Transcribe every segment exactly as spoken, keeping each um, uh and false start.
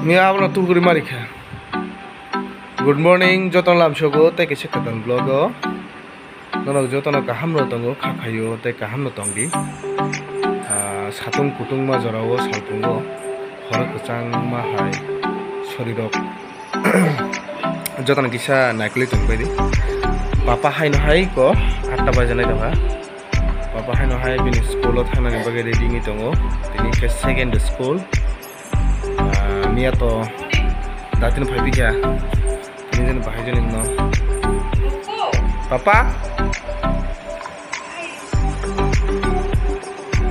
Ni abono tuguri mari kha. Good morning, joto lamsogo tei kaisa kwtal vlog o. Norok jotono kaham no tongo, kha phaio tei kaham no tong di. Ah, satung kutung ma jora o saltung o. Horo kwchang ma hai sori rok. Jotono kisa naikolwi tong pai di. Papa hai no hai ko atta baja nai tong kha. Papa hai no hai bini school o thang nani bagwi ready wngwi tongo. Tini khe second school. Ah, miya to datin phai phi kha. Tini jani bahai jani no. Papa?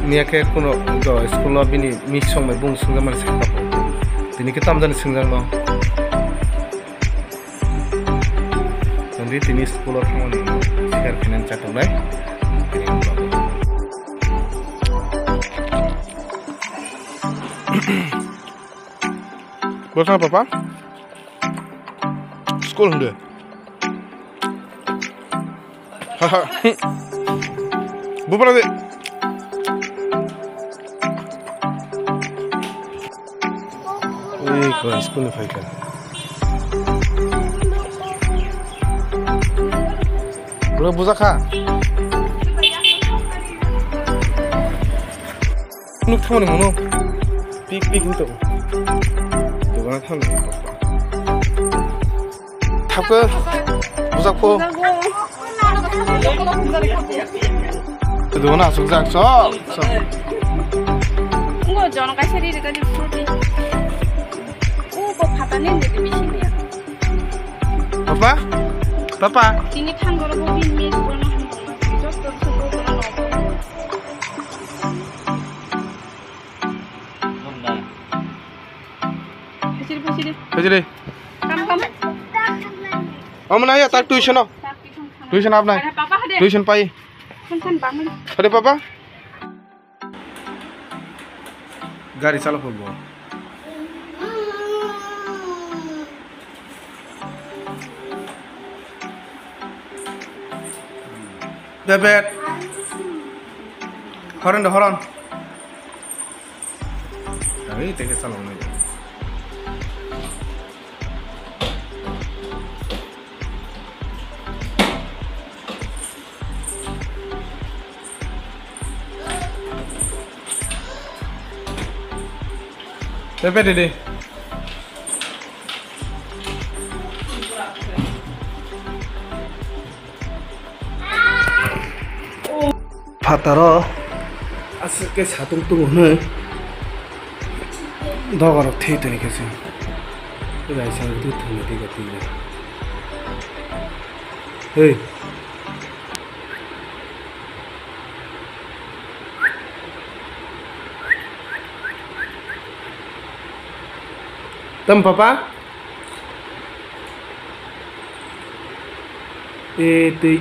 Miya khe kuno do school o bini miss song bai bung sungja mani sakha. Tini khe tamjani sungja no. Tini school o thangmani share khainani chatongnai. Bosna papa? School hwnde. Haha. Bupra de. Ei ko school ni phaikha. Bro bujakha. Nuk thangmani mono. Pik pik wngtong. Dogana thangmani. Thapkhe. Bujakpho. Dogana asukjak sok sok. Ngo jono kaisa ri ri kani fruti. U bo phata nen de bisi niya. Papa? Papa? Tini thang goro bo bin mi goro no. Jot jot jot jot jot. Phasiri, phasiri. Phasiri. Kam, kam. Omo na ya tak tuition o. Tak tuition khana. Tuition abnai. Ada papa hade. Tuition pai. Kan, kan, bangun. Hade papa. Gari chala phulbo. Bebet. Horon de horon. Ai, teke chalok nai. Pepe dede. Phataro aswk khe satung tungo hwnwi doga rok thwi toni khe se. Raisa rok thwi tongwi twi twi. Hey. Tam papa? E twi.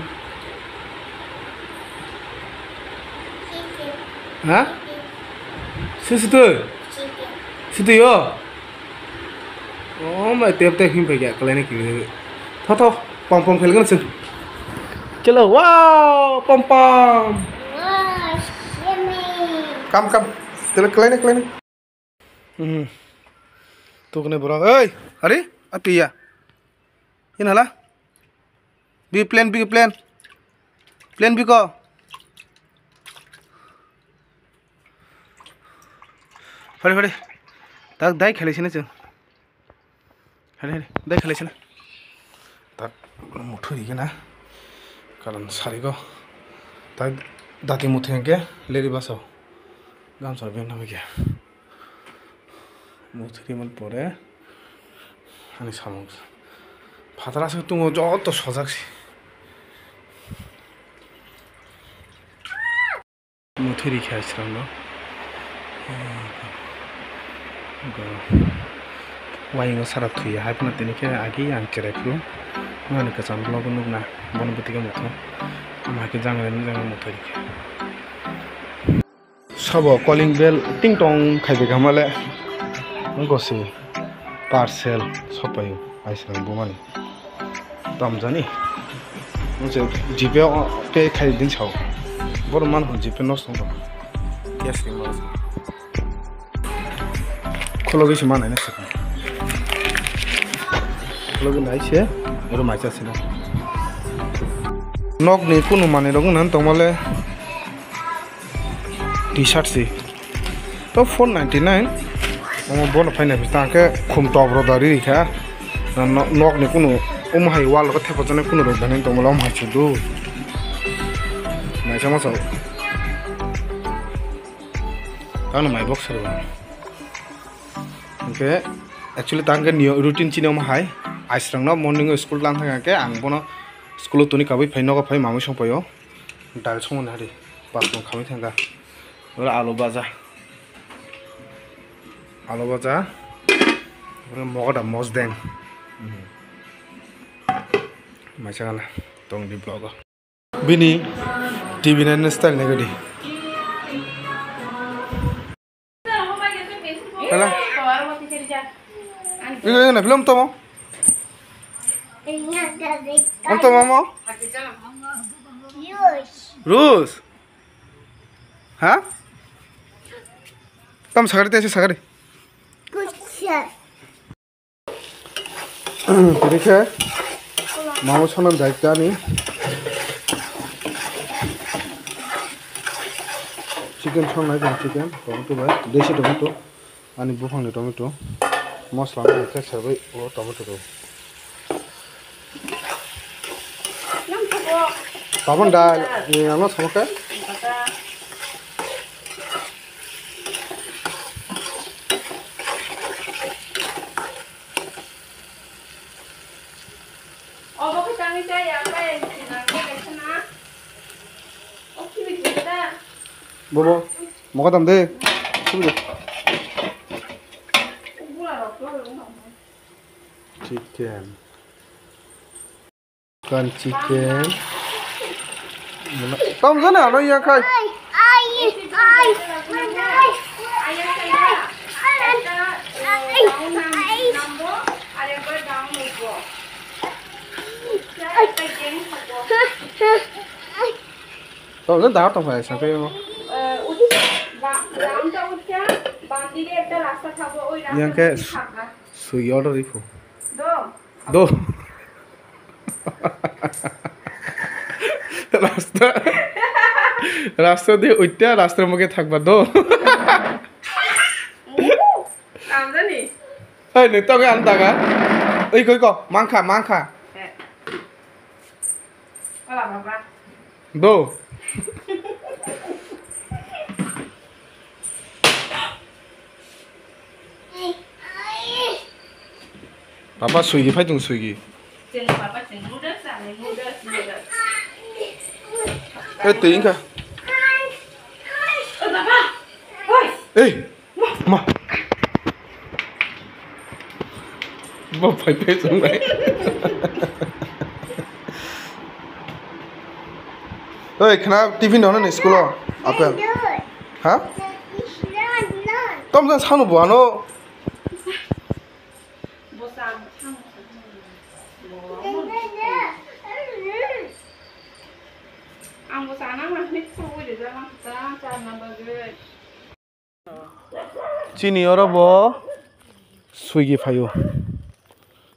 Ha? Si situ? Situ yo? Oh my, tep tep him phaikya, kalai ni kili. Tho tho, pom pom khelgan sing. Chalo, wow, pom pom. Kam kam, tele kalai ni, kalai ni. Hmm. Tukne borok. Oi, hari? Apiya. Inala? Bi plan, bi plan. Plan bi ko. Fare, fare. Tak dai khele sini chwng. Fare, fare. Dai khele sini. Tak muthuri gana. Karon sari ko. Tak dati muthuri ke leri baso. Gamsa ben na ke. Muthrimani pore ani samung. Phatara se tungo joto sojak se. Muthri khe aswrang no. Wayung o sara thuya hai phano tini khe agi ang cherai phuru. Ani kwcham vlog o nukna bono bwtwi khe muthung. Ama khe jang rani jang muthri khe. Sabo calling bell ting tong khai de gamale. Gosi parcel sopayo aisang bumani. Tamjani. Nse GPay o pay khai din sao. Boro man hon GPay nos tong. Cash ring mas. Kholo gisi manai na saka. Logi nai se, oro maisa sina. Nok ni kunu manwi rok wngna tongmale t-shirt si. To four ninety nine. Omo bono phaina phi tang khe khum top rok da ri kha. No-, nok ni kunu omo hai wall rok thepa jani kunu rok da nai tongmale omo hai chudu. Maisa masa. Tang no mai box sari ba. Hingke actually tang khe niyo routine chini omo hai. Aisrang no morning o school tang thang khe ang bono school o toni kabui phai nogo phai mamui song paio. Dal song mani hari. Pas tong khamui thang kha. Oro alu baja. Alu baja. Oro mogoda mosdeng. Maisa gala tong di vlog o. Bini T V nai style nai gadi. Hala. Igo igo na film tomo. Om tomo mo. Rus. Ha? Tam sagari te sagari. Tini khe mamo sanam daikta ni chicken songnai tong, chicken, tomato bai, desi tomato, ani buphang ni tomato, mosla bai khe serbai o tomato rok. Tabon da, ni ano samo khe? Obo khe tangwi cha ya, khe sinang khe kaisa na. O khibi khibi da. Bobo, moka dam de. Khibi de. Bula rok to rung. Chicken. Kan chicken. Tom jana ano yang kai. Tom jana dahar tong phai sa kai mo. Yang kai sui order ipo. Do. Rasta. Rasta de uitta, rasta muge thakba do. Kamjani. Hey, ni toge an daga. Oi koi ko, mangkha, mangkha. Eh. Ola baba. Do. Papa Swiggy phai tung Swiggy. Chwng papa chwng noodles ani noodles noodles. Eh, twi wngkha. Oh, papa. Oi. Eh. Ma. Bo phai phai sung nai. Oi, khna tiffin no ni school o apple. Ha? Tom jang sanu bo ano. Ang bo sana ma ni sugui de jang ta ta na bagui. Chini oro bo Swiggy phaio.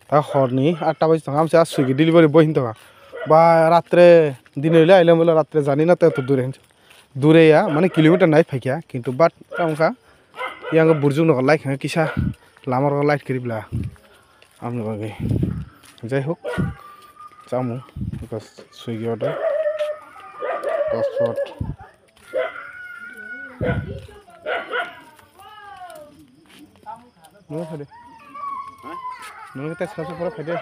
Ta horni atta baji tongo, amsa Swiggy delivery boy hin tongo. Ba ratre dini le aile mulo ratre jani na to dure hin. Dure ya, mane kilometer nai phaikya, kintu but tamo kha yang burjung no light kisa lama ro light kiri bla. Amni bagwi. Jai hok. Chamung. Because Swiggy order. Passport. Nung phade. Nung ta sa sa pura phade.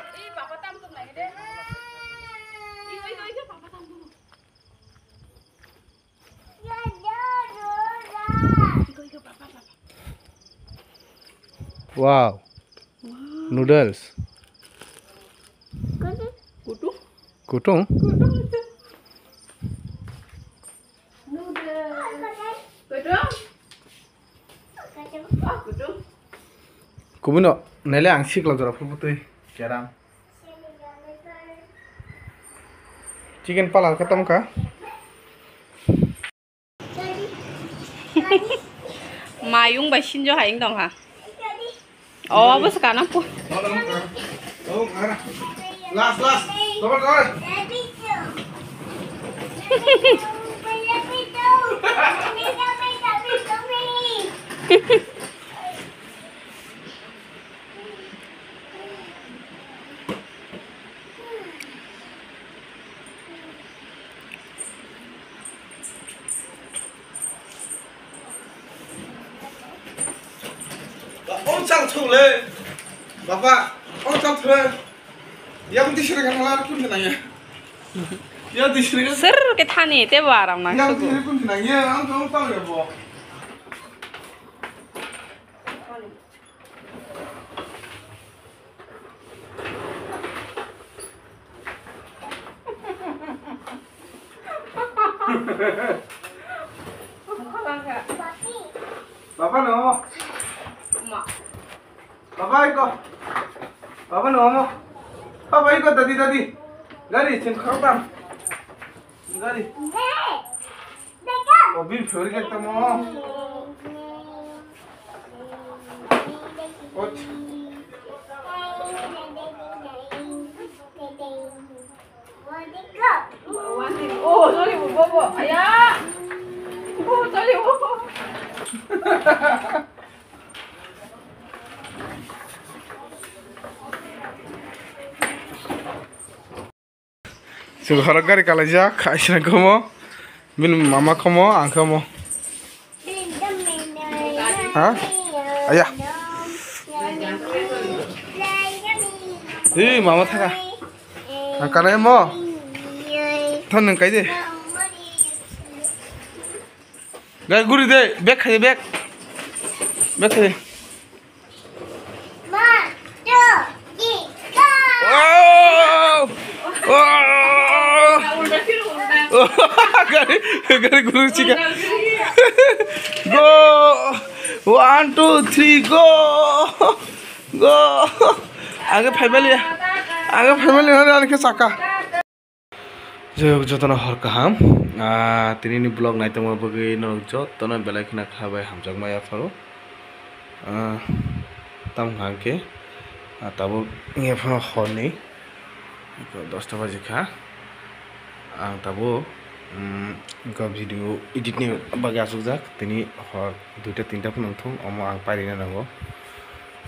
Wow. Wow. Noodles. Kutung. Kutung? Kutung itu. Noodles. Kutung. Ah, kutung. Kubui no, nele ang sikla jora phu putui. Keram. Chicken pala khe tamo kha. Mayung bai sinjo hai wng tong kha. O, abo se kana pu. Oh, mana? Last, last. Coba, coba. Ong chang thung le. Baba, ong chang thung le. Yang di sini kan malah kun kenanya. Ya di sini kan. Ser ke thani te baram na. Yang di sini kun kenanya, ang tuh tahu ya, bo. Baba no. Baba iko. Baba no mo. Baba iko dadi dadi. Gari chin khau tam. Gari. O bin phori ke tamo. Ot. Oh, sorry, bobo. Aya. Oh, sorry, bobo. Chwng khorok gari kalaijak, kaisa khomo, bini mama khomo, ang khomo. Ha? Aya. Ee, mama thaka. Ang kanai mo. Than nung kai de. Gai guri de, bek khai de, bek. Bek khai de. One, two, three, go! Oh! Oh! Gari, gari guru chika. Go! One, two, three, go! Go! Age phaibali, age phaibali hore ani khe saka. Jai hok, jotono hor kaham. Ah, tinini vlog naitongma bagwi norok jotono belai kheno kha bai hamjakma yapharo. Ah, tamo hwnkha hwnkhe, ah, tabuk wngya phano horni dosta baji kha. Ang tabuk, mm, wngkha video edit ni bagwi achukjak, tini hor duita tinta phano wngthung, omo ang pairina nango.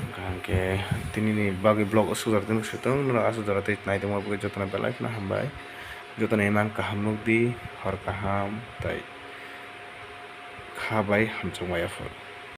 Hwnkha hwnkhe tinini bagwi vlog aswk jora tini swtwng norok aswk jora tei naitongma bagwi jotono belai kheno hambai. Jotono imang kaham nukdi, hor kaham tei kha bai hamjakma yaphar.